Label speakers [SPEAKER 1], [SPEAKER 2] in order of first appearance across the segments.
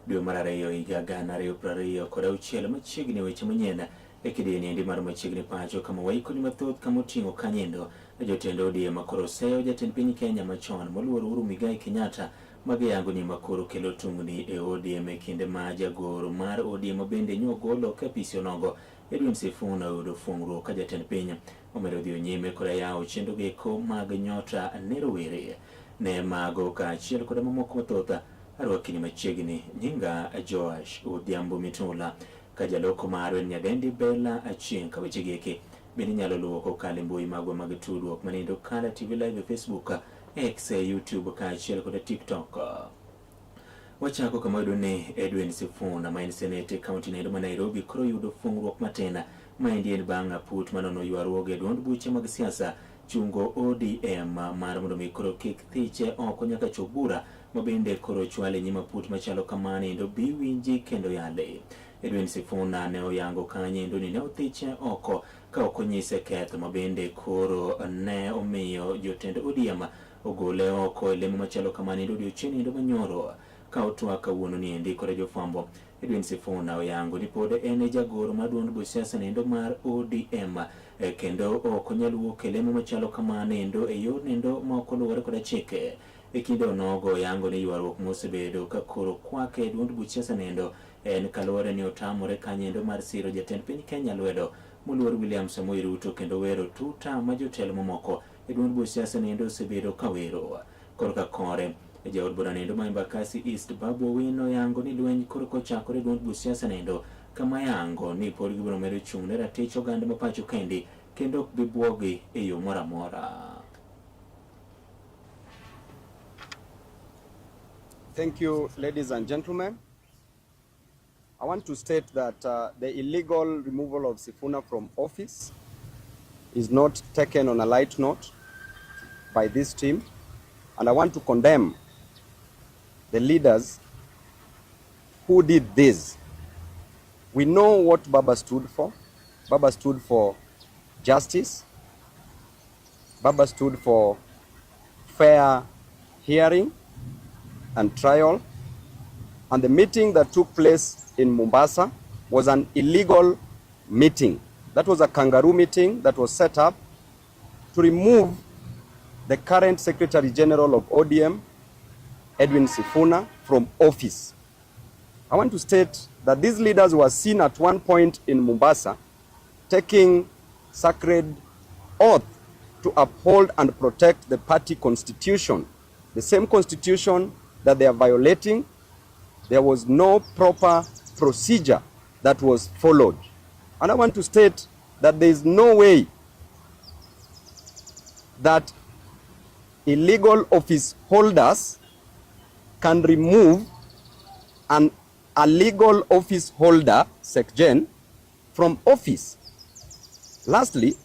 [SPEAKER 1] Dwe mar ariyo higa 2026. Machiegni weche manyien e kidieny endi mar Machiegni Pacho, kama waikoni mathoth, kama oting'o kanyendo jotend ODM koro seyo jatend piny Kenya machon moluor Uhuru Muigai Kenyatta magiyango ni makoro kelo tungni e ODM e kinde ma jagoro mar ODM bende nyogolo ka apisi onogo Edwin Sifuna oyudo fuong'ruok ka jatend piny omedo dhiyo nyime koda yawo chenro geko mag nyota ne rowere. Ne mago kaachiel koda mamoko mathoth, arwakini machiegni. Nyinga Joash Odhiambo Mitula, ka jaloko marwa en nyadendi Bella Achieng'. Ka weche gieki bende inyalo luwo kokalo e mbui magwa mag tudruok manindo Kala TV Live e Facebook, X, YouTube kaachiel koda TikTok. Wachako kama wayudo ni Edwin Sifuna ma en seneta e kaunti naendo ma Nairobi koro yudo fungruok matin. Maendi en bang' aput manono ywaruoge e duond buche mag siasa chungo ODM mar mondo mi koro kik thiche oko nyaka chop bura ma bende koro chwale nyim aput machalo kamano endo bi winji kendo yale. Edwin Sifuna ne oyango kanyo endo ni ne othiche oko ka ok onyise ketho ma bende koro ne omiyo jotend ODM ogole oko e lemo machalo kamano endo odiochieng' endo manyoro. Ka otwak kawuono ni endi kod jofwambo, Edwin Sifuna oyango ni pod en e jagoro mar duond buch siasa endo mar ODM, kendo ok onyal wuok e lemo machalo kamano endo e yor nendo ma ok oluwore koda chike. E kinde onogo oyango ni ywaruok mosebedo ka koro kwake e duond buch siasa nendo en kaluwore ni otamore kanyendo mar siro jatend piny Kenya lwedo moluor William Samoei Ruto kendo wero tuta ma jotelo mamoko e duond buch siasa nendo osebedo ka wero. Korka kore, jaod bura nendo ma Embakasi East Babu Owino oyango ni lweny koro kochakore e duond buch siasa nendo kama yango ni pod gibiro medo chung' ne ratich oganda ma pacho kendi kendo ok bi buogi e yo moro amora.
[SPEAKER 2] Thank you, ladies and gentlemen. I want to state that the illegal removal of Sifuna from office is not taken on a light note by this team, and I want to condemn the leaders who did this. We know what Baba stood for. Baba stood for justice. Baba stood for fair hearing and trial. And the meeting that took place in Mombasa was an illegal meeting. That was a kangaroo meeting that was set up to remove the current Secretary General of ODM, Edwin Sifuna, from office. I want to state that these leaders were seen at one point in Mombasa taking sacred oath to uphold and protect the party constitution, the same constitution that they are violating. There was no proper procedure that was followed. And I want to state that there is no way that illegal office holders can remove an illegal office holder, SecGen, from office. Lastly,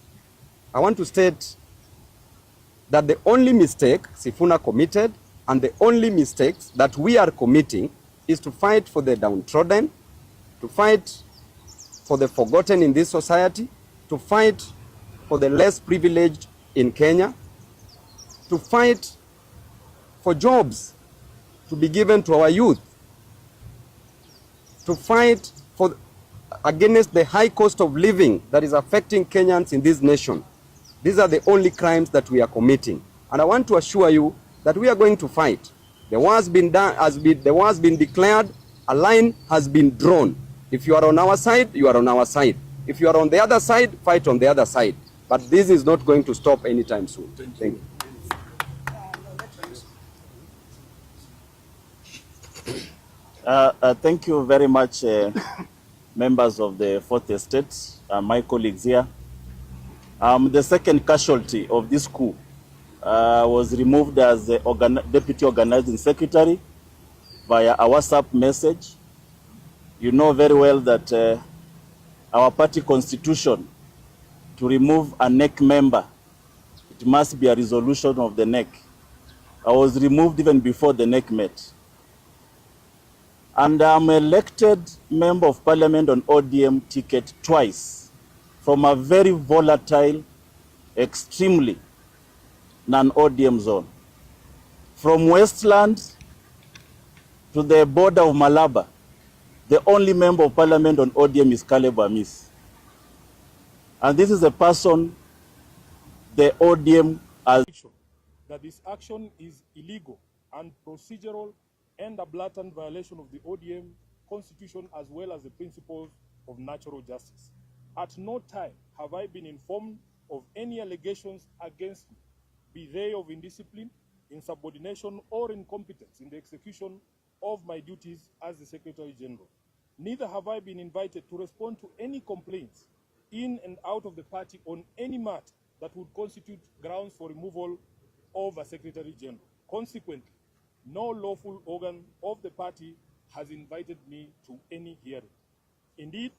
[SPEAKER 2] I want to state that the only mistake Sifuna committed and the only mistakes that we are committing is to fight for the downtrodden, to fight for the forgotten in this society, to fight for the less privileged in Kenya, to fight for jobs to be given to our youth, to fight for against the high cost of living that is affecting Kenyans in this nation. These are the only crimes that we are committing. And I want to assure you that we are going to fight. The war has been done, the war has been declared, a line has been drawn. If you are on our side, you are on our side. If you are on the other side, fight on the other side. But this is not going to stop anytime soon. Thank you.
[SPEAKER 3] Thank you very much, members of the Fourth Estate, my colleagues here. The second casualty of this coup was removed as the deputy organizing secretary via a WhatsApp message. You know very well that our party constitution, to remove a NEC member, it must be a resolution of the NEC. I was removed even before the NEC met. And I'm elected member of parliament on ODM ticket twice from a very volatile, extremely non-ODM zone. From Westland to the border of Malaba, the only member of parliament on ODM is Caleb Amisi. And this is a person the ODM has...
[SPEAKER 4] That this action is illegal and procedural and a blatant violation of the ODM constitution as well as the principles of natural justice. At no time have I been informed of any allegations against me, be they of indiscipline, insubordination, or incompetence in the execution of my duties as the Secretary General. Neither have I been invited to respond to any complaints in and out of the party on any matter that would constitute grounds for removal of a Secretary General. Consequently, no lawful organ of the party has invited me to any hearing. Indeed,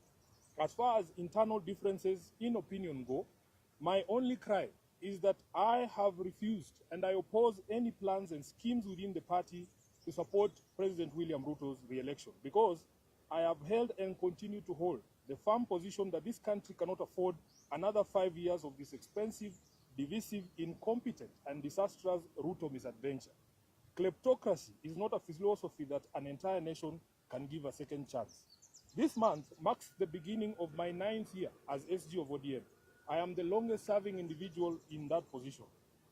[SPEAKER 4] as far as internal differences in opinion go, my only crime is that I have refused and I oppose any plans and schemes within the party to support President William Ruto's re-election, because I have held and continue to hold the firm position that this country cannot afford another 5 years of this expensive, divisive, incompetent, and disastrous Ruto misadventure. Kleptocracy is not a philosophy that an entire nation can give a second chance. This month marks the beginning of my 9th year as SG of ODM. I am the longest serving individual in that position.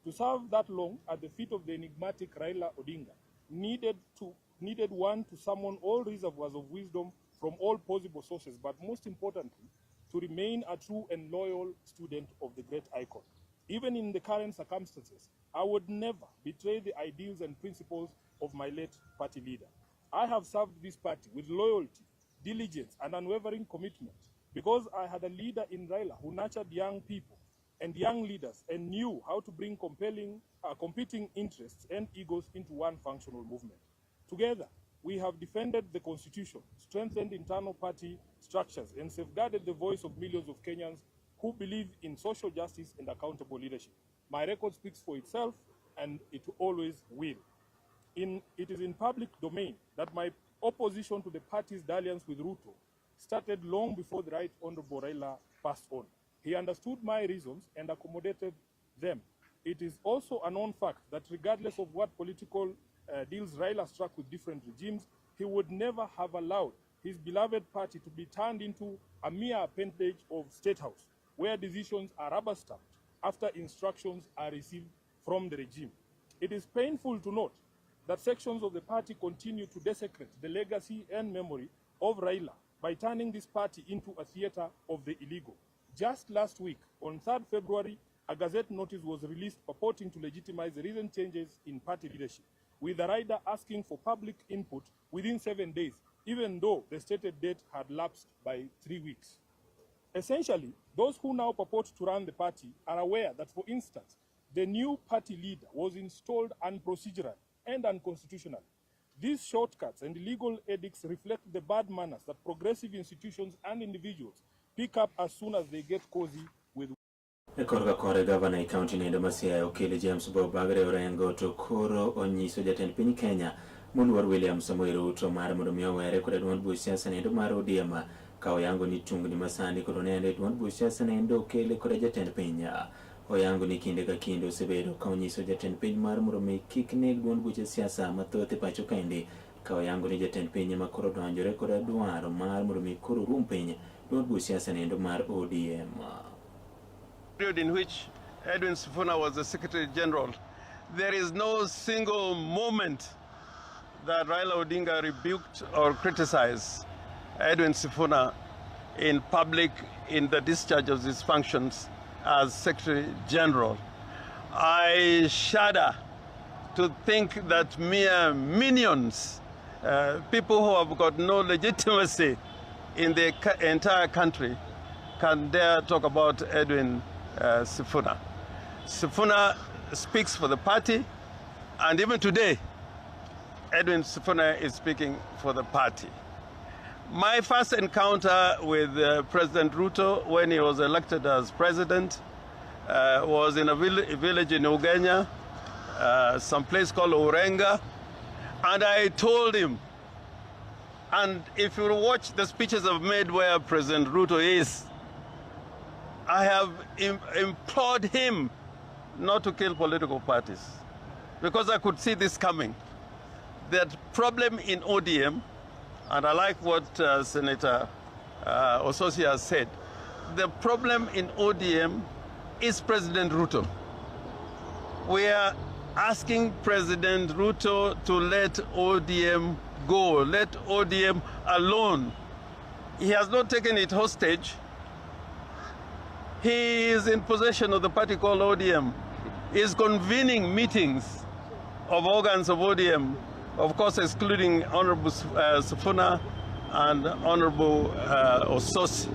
[SPEAKER 4] To serve that long at the feet of the enigmatic Raila Odinga needed one to summon all reservoirs of wisdom from all possible sources, but most importantly, to remain a true and loyal student of the great icon. Even in the current circumstances, I would never betray the ideals and principles of my late party leader. I have served this party with loyalty, diligence, and unwavering commitment because I had a leader in Raila who nurtured young people and young leaders and knew how to bring compelling, competing interests and egos into one functional movement. Together, we have defended the constitution, strengthened internal party structures, and safeguarded the voice of millions of Kenyans who believe in social justice and accountable leadership. My record speaks for itself, and it always will. It is in public domain that my opposition to the party's dalliance with Ruto started long before the Right Honorable Raila passed on. He understood my reasons and accommodated them. It is also a known fact that regardless of what political deals Raila struck with different regimes, he would never have allowed his beloved party to be turned into a mere appendage of State House, where decisions are rubber stamped after instructions are received from the regime. It is painful to note that sections of the party continue to desecrate the legacy and memory of Raila by turning this party into a theater of the illegal. Just last week, on 3rd February, a Gazette notice was released purporting to legitimize the recent changes in party leadership, with the rider asking for public input within 7 days, even though the stated date had lapsed by 3 weeks. Essentially, those who now purport to run the party are aware that, for instance, the new party leader was installed unprocedurally and unconstitutionally. These shortcuts and illegal edicts reflect the bad manners that progressive institutions and individuals pick up as soon as they get cozy with.
[SPEAKER 1] Korka kore gavana e kaunti nendo ma Siaya Okil James Bob Bagre Orengo to koro onyiso jatend piny Kenya moluor William Samoei Ruto mar mondo mi owere kod duond buch siasa nendo mar ODM ka oyango ni tungni masani kod onende duond buch siasa nendo okele kod jatend piny. Oyango ni kinde ka kinde osebedo ka onyiso jatend piny mar mondo mi kik neg duond buche siasa mathoth e pacho kaendi ka oyango ni jatend piny ema koro donjore kod dwaro mar mondo mi koro rum piny duond buch siasa nendo mar ODM.
[SPEAKER 5] Period in which Edwin Sifuna was the Secretary General, there is no single moment that Raila Odinga rebuked or criticized Edwin Sifuna in public in the discharge of his functions as Secretary General. I shudder to think that mere minions, people who have got no legitimacy in the entire country, can dare talk about Edwin Sifuna. Sifuna speaks for the party, and even today, Edwin Sifuna is speaking for the party. My first encounter with President Ruto when he was elected as president was in a village in Ugenya, some place called Orenga, and I told him, and if you watch the speeches I've made where President Ruto is, I have implored him not to kill political parties, because I could see this coming, That problem in ODM, and I like what Senator Osotsi has said, the problem in ODM is President Ruto. We are asking President Ruto to let ODM go, let ODM alone. He has not taken it hostage. He is in possession of the party called ODM. He is convening meetings of organs of ODM, of course excluding Honorable Sifuna and Honorable Osotsi.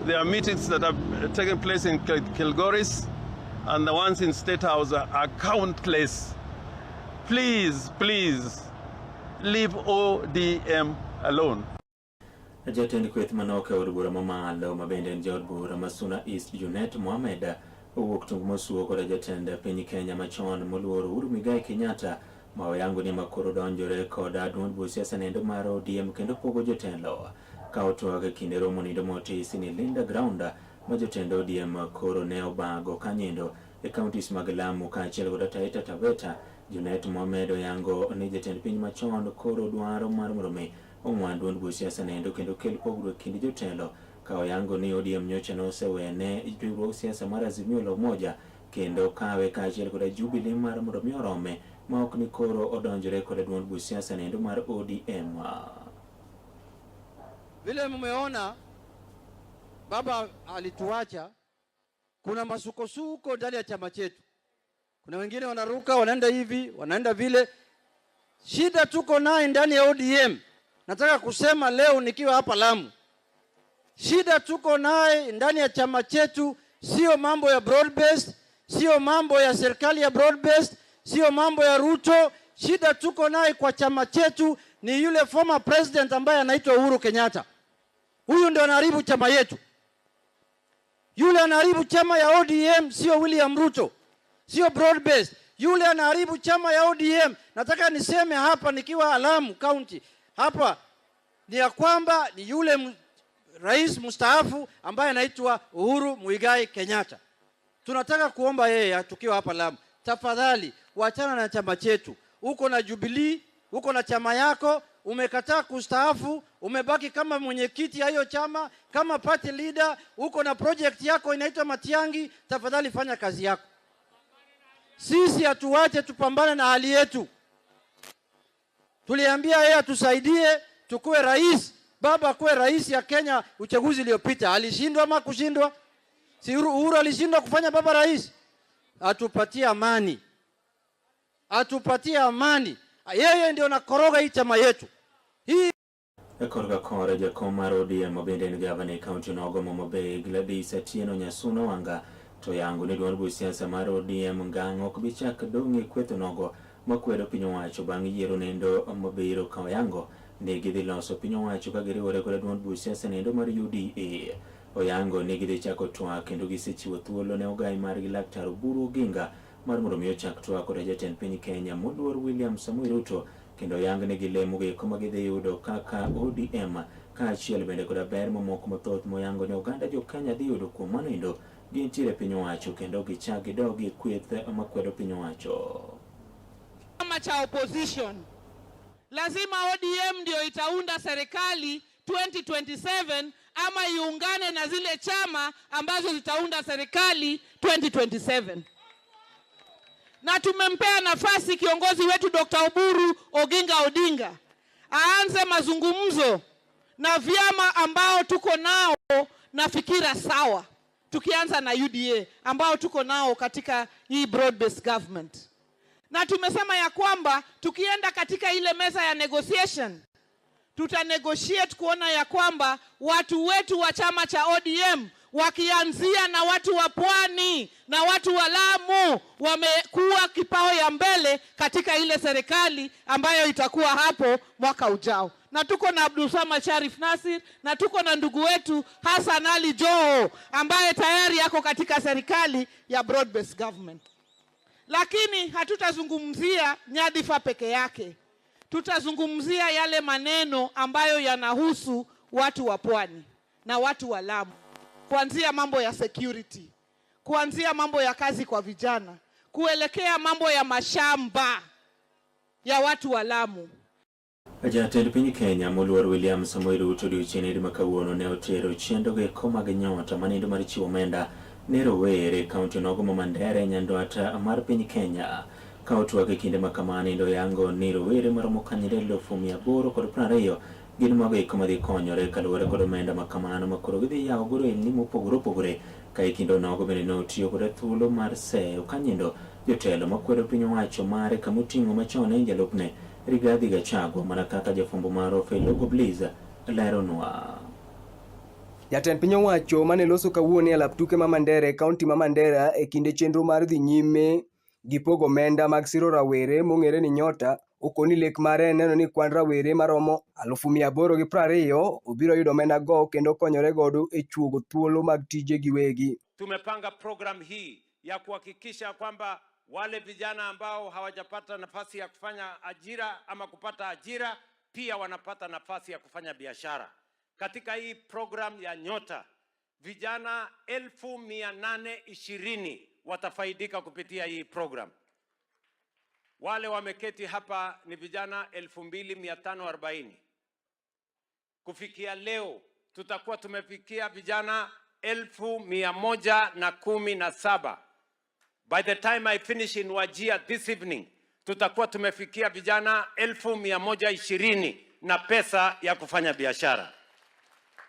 [SPEAKER 5] There are meetings that have taken place in Kilgoris, and the ones in State House are countless. Please, please, leave ODM alone.
[SPEAKER 1] Jatend kweth manok e od bura mamalo ma bende en jaod bura ma Suna East Junet Mohamed owuok tung mosuo koda jatend piny Kenya machon moluor Uhuru Muigai Kenyatta ma oyango ni makoro donjore koda duond buch siasa nendo mar ODM kendo pogo jotelo ka otwak e kinde romo nindo motisi ni Linda Ground ma jotend ODM koro ne obago kanyendo e counties mag Lamu kaachiel koda Taita Taveta. Junet Mohamed oyango ni jatend piny machon koro dwaro mar mondo mi ong'wan duond buch siasa nendo kendo kel pogruok kind jotelo ka oyango ni ODM nyocha nosewene riwruog siasa mar Azimio la Umoja kendo kawe kaachiel koda Jubilee mar mondo mi orome ma ok ni koro odonjore koda duond buch siasa nendo mar ODM.
[SPEAKER 6] Vile mmeona baba alituacha, kuna masukosuko ndani ya chama chetu. Kuna wengine wanaruka wanaenda hivi wanaenda vile. Shida tuko naye ndani ya ODM, nataka kusema leo nikiwa hapa Lamu, shida tuko naye ndani ya chama chetu sio mambo ya broad based, sio mambo ya serikali ya broad based, sio mambo ya Ruto. Shida tuko naye kwa chama chetu ni yule former president ambaye anaitwa Uhuru Kenyatta. Huyu ndio anaharibu chama yetu. Yule anaharibu chama ya ODM sio William Ruto, sio broad based. Yule anaharibu chama ya ODM. Nataka niseme hapa nikiwa Lamu County hapa ni ya kwamba ni yule rais mstaafu ambaye anaitwa Uhuru Muigai Kenyatta. Tunataka kuomba yeye tukiwa hapa Lamu, tafadhali wachana na chama chetu. Uko na Jubilee, uko na chama yako, umekataa kustaafu, umebaki kama mwenyekiti ya hiyo chama, kama party leader, uko na project yako inaitwa Matiang'i, tafadhali fanya kazi yako. Sisi hatuache, tupambane na hali yetu. Tuliambia yeye atusaidie tukue rais, baba kuwe rais ya Kenya. Uchaguzi uliopita alishindwa ama kushindwa? Si Uhuru alishindwa kufanya baba rais? Atupatie amani, atupatie amani. Yeye ndio nakoroga hii chama yetu hii.
[SPEAKER 1] Korka kore jakom mar ODM ma bende en gavana e kaunti nogo ma Homa Gladys Atieno Nyasuna Wanga to yango ni duond buch siasa mar ODM ngang' ok bi chak dong' e kweth nogo makwedo piny owacho bang' yiero nendo mabiro ka oyango ni gidhi loso piny owacho ka giriwore koda duond buch siasa nendo mar UDA. Oyango ni gidhi chako twak kendo gisechiwo thuolo ne ogai margi Laktar Oburu Oginga mar mondo mi ochak twak koda jatend piny Kenya moluor William Samoei Ruto kendo oyang ni gilemo gieko ma gidhi yudo kaka ODM kaachiel bende koda ber mamoko mathoth moyango ni oganda jo Kenya dhi yudo kuom mano endo gintiere piny owacho kendo gichak gidog e kweth makwedo piny owacho.
[SPEAKER 7] Chama cha opposition lazima ODM ndio itaunda serikali 2027 ama iungane na zile chama ambazo zitaunda serikali 2027. Na tumempea nafasi kiongozi wetu Dr. Oburu Oginga Odinga aanze mazungumzo na vyama ambao tuko nao na fikira sawa, tukianza na UDA ambao tuko nao katika hii broad based government. Na tumesema ya kwamba tukienda katika ile meza ya negotiation, tuta negotiate kuona ya kwamba watu wetu wa chama cha ODM wakianzia na watu wa Pwani na watu wa Lamu wamekuwa kipao ya mbele katika ile serikali ambayo itakuwa hapo mwaka ujao. Na tuko na Abdulswamad Sharif Nasir na tuko na ndugu wetu Hassan Ali Joho ambaye tayari yako katika serikali ya broad based government. Lakini hatutazungumzia nyadhifa peke yake, tutazungumzia yale maneno ambayo yanahusu watu wa Pwani na watu wa Lamu, kuanzia mambo ya security, kuanzia mambo ya kazi kwa vijana, kuelekea mambo ya mashamba ya watu wa Lamu.
[SPEAKER 1] Jatend piny Kenya moluor William Samoei Ruto odiochieng' ma kawuono ne otero chenro eko mag nyota manindo mar chiwo omenda ne rowere e kaunti onogo ma Mandera e nyandwat mar piny Kenya. Ka otwak e kinde ma kamano endo yango ni rowere maromo kanyre 820,000 gin mago eko madhi konyore kaluwore kod omenda ma kamano ma koro gidhi yawo godo ohelni mopogore opogore ka e kinde onogo bende ne otiyo koda thuolo mar seyo kanyindo jotelo makwedo piny owacho mare kamoting'o machon en jalupne Rigathi Gachagua mana kaka jafwambo marwa Failogo Bliss leronwa.
[SPEAKER 8] Jatend piny owacho mane loso kawuono e alap tuke ma Mandera e kaunti ma Mandera e kinde chenro mar dhi nyime gi pogo omenda mag siro rawere mong'ere ni Nyota okoni lek mare en neno ni kwan rawere maromo 820,000 obiro yudo omenda go kendo konyore godo e chuogo thuolo mag tije giwegi.
[SPEAKER 5] Tumepanga program hii ya kuhakikisha kwamba wale vijana ambao hawajapata nafasi ya kufanya ajira ama kupata ajira pia wanapata nafasi ya kufanya biashara. Katika hii program ya Nyota, vijana 820,000 watafaidika kupitia hii program. Wale wameketi hapa ni vijana 2540. Kufikia leo tutakuwa tumefikia vijana 117,000. By the time I finish in Wajir this evening, tutakuwa tumefikia vijana 120,000 na pesa ya kufanya biashara.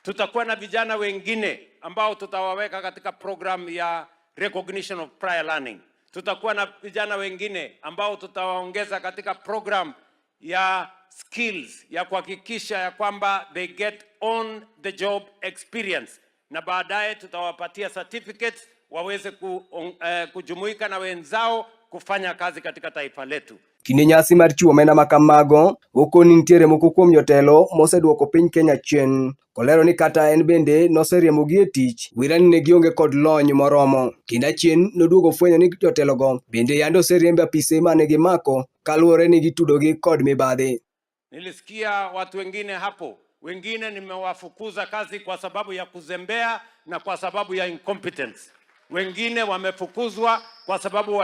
[SPEAKER 5] Tutakuwa na vijana wengine ambao tutawaweka katika program ya recognition of prior learning. Tutakuwa na vijana wengine ambao tutawaongeza katika program ya skills ya kuhakikisha ya kwamba they get on the job experience, na baadaye tutawapatia certificates waweze kujumuika na wenzao kufanya kazi katika taifa letu.
[SPEAKER 8] Kinde nyasi mar chiwo omenda ma kamago, okoni nitiere moko kuom jotelo moseduoko piny Kenya chien. Kolero ni kata en bende noseriembogi e tich, wira ni ne gionge kod lony moromo. Kinde achien noduogo fwenyo ni jotelogo bende yande oseriemb e apise mane gimako kaluwore ni gitudogi kod mibadhi.
[SPEAKER 5] Nilisikia watu wengine hapo, wengine nimewafukuza kazi kwa sababu ya kuzembea na kwa sababu ya incompetence. Wengine wamefukuzwa kwa sababu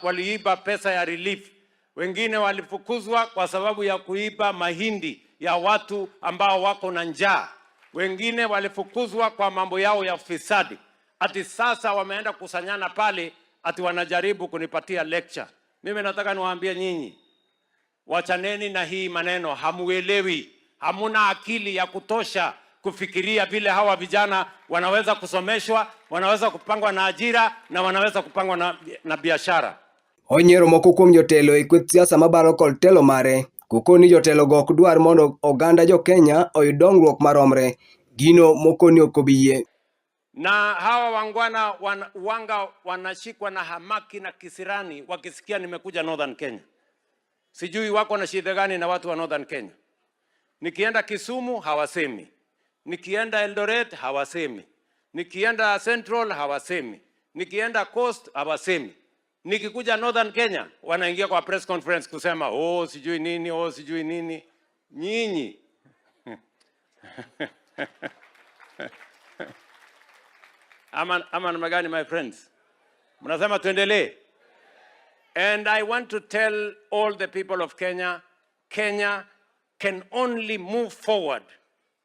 [SPEAKER 5] waliiba pesa ya relief. Wengine walifukuzwa kwa sababu ya kuiba mahindi ya watu ambao wako na njaa. Wengine walifukuzwa kwa mambo yao ya ufisadi. Ati sasa wameenda kusanyana pale, ati wanajaribu kunipatia lecture. Mimi nataka niwaambie nyinyi, wachaneni na hii maneno, hamuelewi, hamuna akili ya kutosha kufikiria vile hawa vijana wanaweza kusomeshwa, wanaweza kupangwa na ajira na wanaweza kupangwa na biashara.
[SPEAKER 8] Onyiero moko kuom jotelo e kweth siasa mabaro kod telo mare kokoni jotelogo ok dwar mondo oganda jo Kenya oyud dongruok maromre, gino mokoni ok obi yie.
[SPEAKER 5] Na hawa wangwana wanga wanashikwa na hamaki na kisirani wakisikia nimekuja Northern Kenya. Sijui wako na shida gani na watu wa Northern Kenya. Nikienda Kisumu hawasemi, nikienda Eldoret hawasemi, nikienda Central hawasemi, nikienda Coast hawasemi. Nikikuja Northern Kenya wanaingia kwa press conference kusema oh sijui nini, oh sijui nini. Nyinyi ama namna gani my friends? Mnasema tuendelee? And I want to tell all the people of Kenya, Kenya can only move forward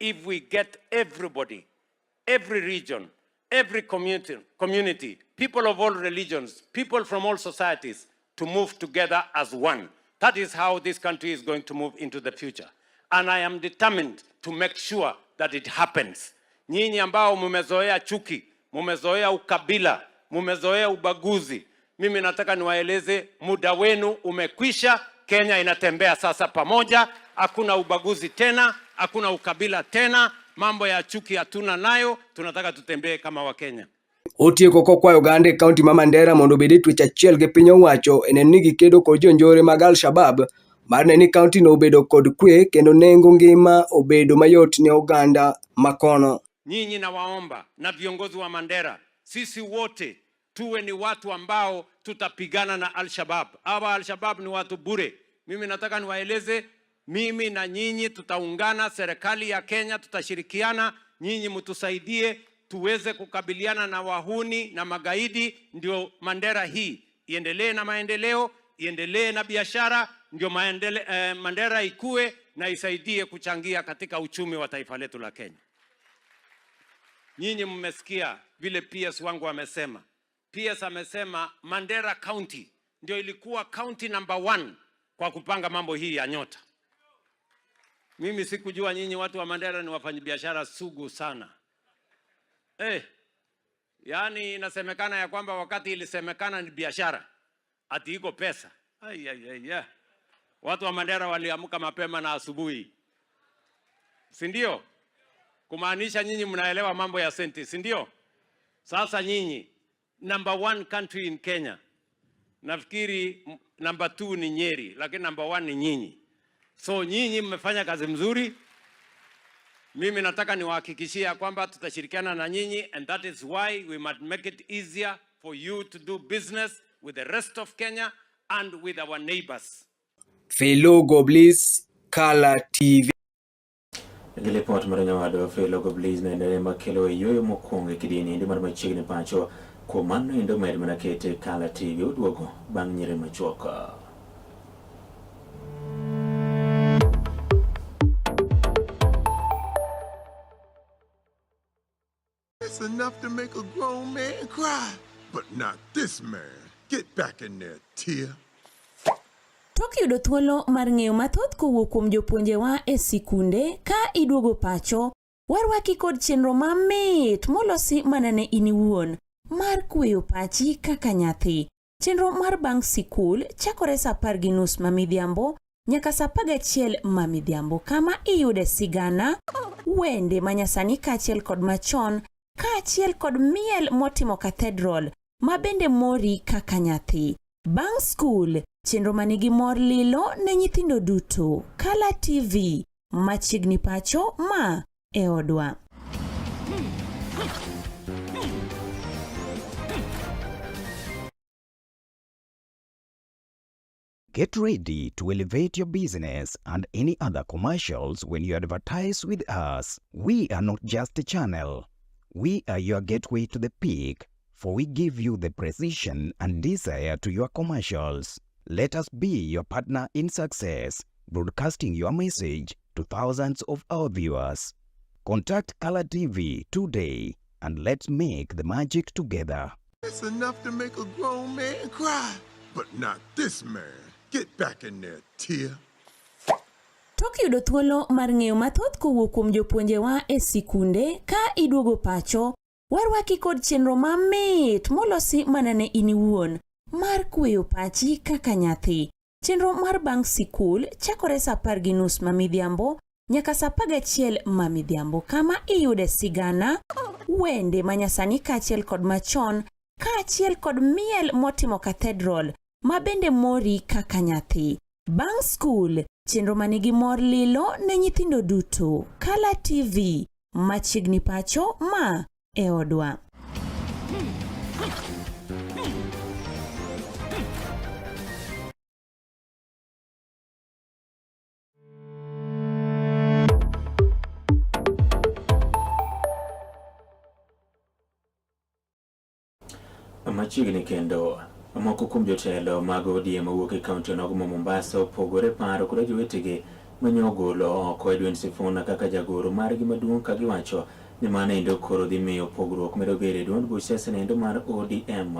[SPEAKER 5] if we get everybody, every region, every community, people of all religions, people from all societies to move together as one. That is how this country is going to move into the future. And I am determined to make sure that it happens. Nyinyi ambao mumezoea chuki, mumezoea ukabila, mumezoea ubaguzi, mimi nataka niwaeleze muda wenu umekwisha. Kenya inatembea sasa pamoja, hakuna ubaguzi tena, hakuna ukabila tena, mambo ya chuki hatuna nayo, tunataka tutembee kama Wakenya.
[SPEAKER 8] Otieko kokwayo oganda e kaunti ma Mandera mondo obed e twech achiel gi piny owacho e neno ni gikedo kod jonjore mag Al-Shabab mar neno ni kaunti no obedo kod kwe kendo nengo ngima obedo mayot ne oganda makono.
[SPEAKER 5] Nyinyi nawaomba na viongozi wa Mandera, sisi wote tuwe ni watu ambao tutapigana na Al-Shabab. Hawa Al-Shabab ni watu bure. Mimi nataka niwaeleze, mimi na nyinyi tutaungana, serikali ya Kenya tutashirikiana, nyinyi mtusaidie tuweze kukabiliana na wahuni na magaidi, ndio Mandera hii iendelee na maendeleo, iendelee na biashara, ndio Mandera ikue
[SPEAKER 9] na isaidie kuchangia katika uchumi wa taifa letu la Kenya. Nyinyi mmesikia vile PS wangu amesema. PS amesema Mandera County ndio ilikuwa county number one kwa kupanga mambo hii ya nyota. Mimi sikujua nyinyi watu wa Mandera ni wafanyabiashara sugu sana. Yaani inasemekana ya kwamba wakati ilisemekana ni biashara ati iko pesa. Ai, ai, ai, ai. Watu wa Mandera waliamka mapema na asubuhi, si ndio? Kumaanisha nyinyi mnaelewa mambo ya senti, si ndio? Sasa nyinyi number one country in Kenya, nafikiri number two ni Nyeri, lakini number one ni nyinyi. So nyinyi mmefanya kazi mzuri. Mimi nataka niwahakikishie kwamba tutashirikiana na nyinyi and that is why we must make it easier for you to do business with the rest of Kenya and with our neighbors.
[SPEAKER 8] Fellow Goblis, Kala TV.
[SPEAKER 1] Gi lipot mar nyawadwa Fellow Goblis ne makelo e yueyo mokwongo e kidieny endi mar machiegni pacho. Kuom mano endo med mana kete Kala TV oduogo bang' nyiri machuok.
[SPEAKER 10] It's enough to make a grown man cry, but not this man. Get back in there, Tia.
[SPEAKER 11] Tok yudo thuolo mar ng'eyo mathoth kowuok kuom jopuonjewa e sikunde ka iduogo pacho, warwaki kod chenro mamit molosi mana ne in iwuon mar kweyo pachi kaka nyathi. Chenro mar bang' sikul chakore saa 10:30 ma midhiambo nyaka saa 11 ma midhiambo kama iyude sigana, wende manyasani kaachiel kod machon, kaachiel kod miel motimo cathedral ma bende mori kaka nyathi. Bang' skul, chenro manigi mor lilo ne nyithindo duto. Kala TV, machiegni pacho ma e odwa.
[SPEAKER 12] Get ready to elevate your business and any other commercials when you advertise with us. We are not just a channel. We are your gateway to the peak, for we give you the precision and desire to your commercials. Let us be your partner in success, broadcasting your message to thousands of our viewers. Contact Color TV today and let's make the magic together.
[SPEAKER 10] It's enough to make a grown man cry, but not this man. Get back in there, Tia.
[SPEAKER 11] Tok yudo thuolo mar ng'eyo mathoth kowuok kuom jopuonjewa e sikunde ka iduogo pacho, warwaki kod chenro mamit molosi mana ne in iwuon mar kweyo pachi kaka nyathi. Chenro mar bang' sikul chakore saa 10:30 ma midhiambo nyaka saa 11 ma midhiambo kama iyude sigana, wende manyasani kaachiel kod machon, kaachiel kod miel motimo cathedral ma bende mori kaka nyathi. Bang' skul, chenro manigi mor lilo ne nyithindo duto. Kala TV, machiegni pacho ma e odwa.
[SPEAKER 1] Machiegni kendo moko kuom jotelo mag ODM mawuok e kaunti onogo ma Mombasa opogore paro kod jowetegi manyo ogolo oko Edwin Sifuna kaka jagoro margi maduong' ka giwacho ni mano endo koro dhi miyo pogruok medo bedo e duond buch siasa endo mar ODM.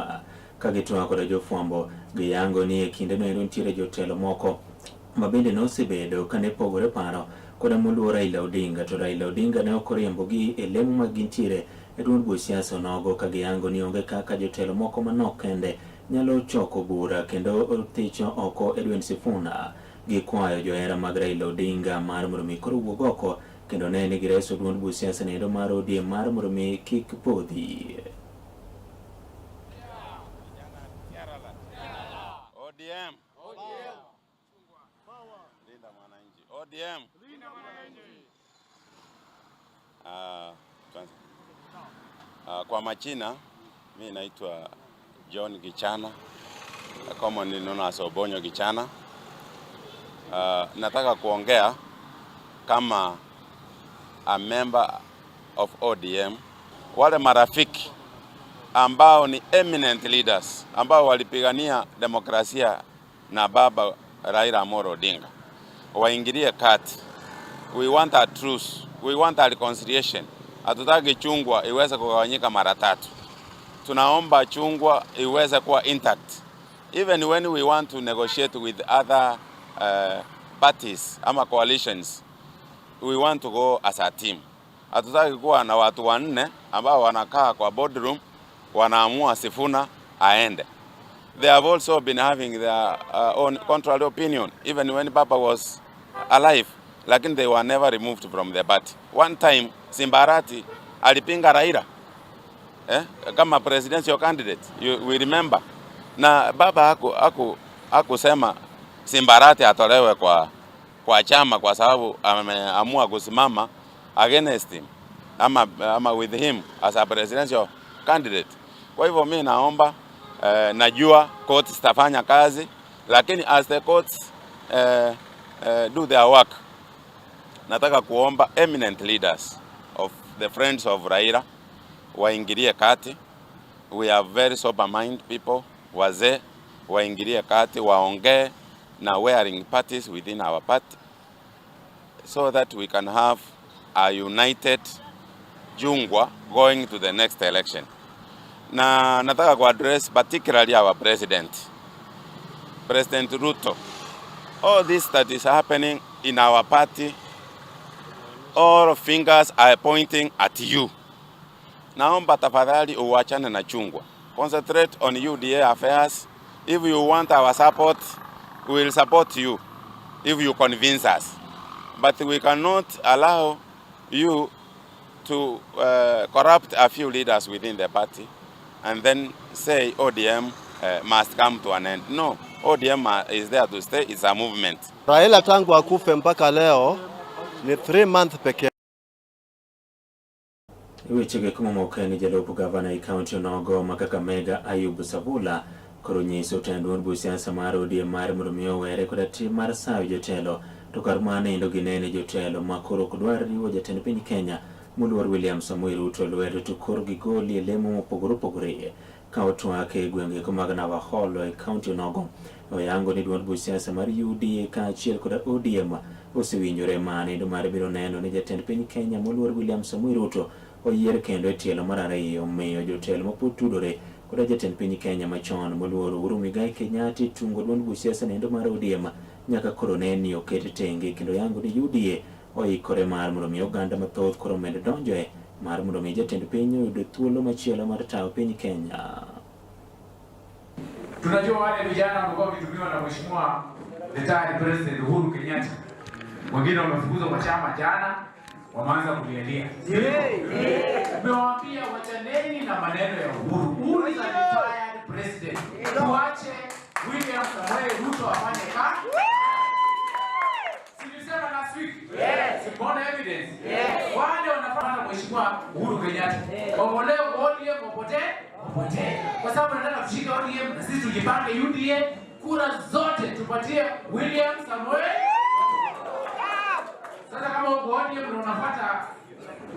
[SPEAKER 1] Ka gitwak kod jofwambo, giyango ni e kindeno endo nitiere jotelo moko ma bende nosebedo ka ne pogore paro koda moluor Raila Odinga, to Raila Odinga ne ok oriembogi e lemo ma gintiere e duond buch siasa onogo ka giyango ni onge kaka jotelo moko manok kende nyalo choko bura kendo thicho oko Edwin Sifuna. Gikwayo johera mag Raila Odinga mar mondo mi koro wuog oko kendo ne ni gireso duond buch siasa endo mar ODM mar mondo mi kik podhi.
[SPEAKER 5] ODM. Linda mwananchi. ODM. Kwa majina mi naitwa John Gichana, commonly known as Obonyo Gichana. Nataka kuongea kama a member of ODM, wale marafiki ambao ni eminent leaders ambao walipigania demokrasia na baba Raila Amolo Odinga.
[SPEAKER 13] waingilie kati. We want a truce. We want a reconciliation. Hatutaki chungwa iweze kugawanyika mara tatu. Tunaomba chungwa iweze kuwa intact. Even when we want to negotiate with other parties ama coalitions, we want to go as a team. Hatutaki kuwa na watu wanne ambao wanakaa kwa boardroom wanaamua Sifuna aende. They have also been having their own contrary opinion even when Papa was alive, lakini they were never removed from the party. One time Simba Arati alipinga Raila kama presidential candidate, we remember. Na baba hakusema Simba Arati atolewe kwa chama kwa sababu ameamua kusimama against him ama with him as a presidential candidate. Kwa hivyo mi naomba najua courts zitafanya kazi, lakini as the courts do their work, nataka kuomba eminent leaders of the Friends of Raila waingilie kati. We are very sober mind people, wazee waingilie kati, waongee na warring parties within our party so that we can have a united Chungwa going to the next election. Na nataka ku address particularly our president, President Ruto. All this that is happening in our party, all fingers are pointing at you. Naomba tafadhali uwachane na chungwa. Concentrate on UDA affairs. If you want our support, we will support you if you convince us. But we cannot allow you to corrupt a few leaders within the party and then say ODM must come to an end. No, ODM is there to stay. It's a movement.
[SPEAKER 14] Raila tangu akufe mpaka leo ni 3 month pekee.
[SPEAKER 1] Wechego eko mamoko en ni jalup gavana e kaunti onogo ma Kakamega Ayub Savula koro nyiso tend duond buch siasa mar ODM mar mondo mi owere koda tim mar sayo jotelo to kar mano endo ginene jotelo ma koro ok dwar riwo jatend piny Kenya moluor William Samoei Ruto lwedo to koro gigolie lemo mopogore opogore ka otwak e gwenge eko mag Navakholo e kaunti onogo. Oyango ni duond buch siasa mar UDA kaachiel koda ODM osewinjore mano endo mar biro neno ni jatend piny Kenya moluor William Samoei Ruto oyier kendo e tielo mar ariyo, omiyo jotelo mapod tudore koda jatend piny Kenya machon moluor Uhuru Muigai Kenyatta tungo duond buch siasa nendo mar ODM nyaka koro ne ni oket tenge kendo yango ni UDA oikore mar mondo mi oganda mathoth koro omed donjoe mar mondo mi jatend piny oyud thuolo machielo mar tayo piny Kenya.
[SPEAKER 15] Tunajua wale vijana wamekuwa wakitumiwa na Mheshimiwa retired President Uhuru Kenyatta, wengine wamefukuzwa kwa chama jana, wameanza kulialia. Tumewaambia wachaneni na maneno ya Uhuru. Uhuru is a retired president. Tuache William Samoei Ruto afanye kazi. Silisema last week? Yes. Simuona evidence? Yes. Wale wanafanya Mheshimiwa Uhuru Kenyatta. Wamolewe ODM wapotee, wapotee. Kwa sababu nataka tushike ODM na sisi tujipange UDA, kura zote tupatie William Samoei. Sasa kama uko ODM na unafuata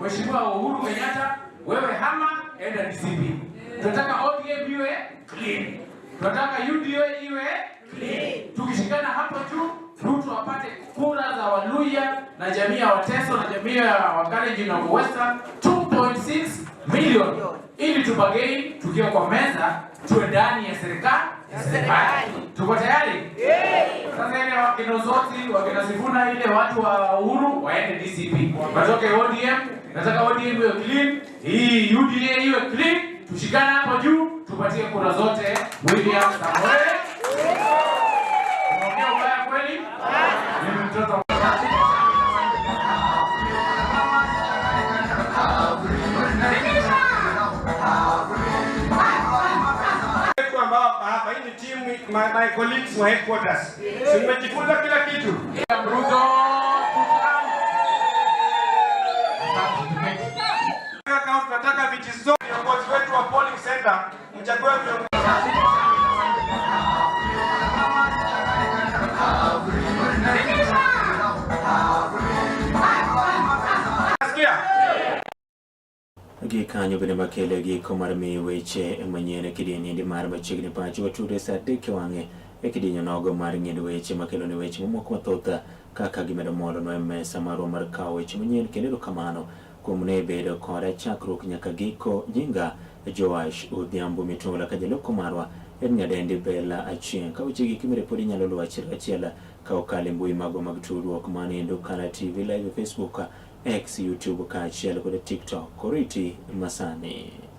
[SPEAKER 15] Mheshimiwa Uhuru Kenyatta, wewe hama enda DCP. Tunataka ODM iwe clean. Tunataka UDA iwe clean. Tukishikana hapo juu, Ruto apate kura za Waluhya na jamii ya Wateso na jamii ya Wakalenjin na Western 2.6 million ili tubargain tukiwa kwa meza tuwe ndani ya serikali. Tuko tayari? Sasa ile wakina Osotsi, wakina Sifuna, ile watu wa Uhuru waende DCP, watoke ODM. Nataka ODM iwe clean, hii UDA iwe clean, tushikane hapo juu, tupatie kura zote William Samoei. Unaongea ubaya kweli? Mimi mtoto.
[SPEAKER 16] Hapa hii ni timu my colleagues wa headquarters. Si mmejifunza kila kitu?
[SPEAKER 15] Ruto.
[SPEAKER 16] Tunataka viti zote, viongozi wetu wa polling center mchague viongozi.
[SPEAKER 1] Gikanyo bende makele giko mar miyo weche manyien e kidieny endi mar machiegni pacho watude saa 3 e wang'e e kidieny onogo mar ng'endo weche makelo ne weche mamoko mathoth. kaka gimedo molonwa e mesa marwa mar kawo weche manyien kendo erokamano kuom ne bedo koda chakruok nyaka giko. Nyinga Joash Odhiambo Mitola ka jaloko marwa en nyadendi Bella Achieng'. Ka weche gi kimire pod inyalo luwo achiel kachiel ka okalo e mbui magwa mag tudruok mano endo Kala TV Live e Facebook, X, YouTube kaachiel kod TikTok. Oriti masani.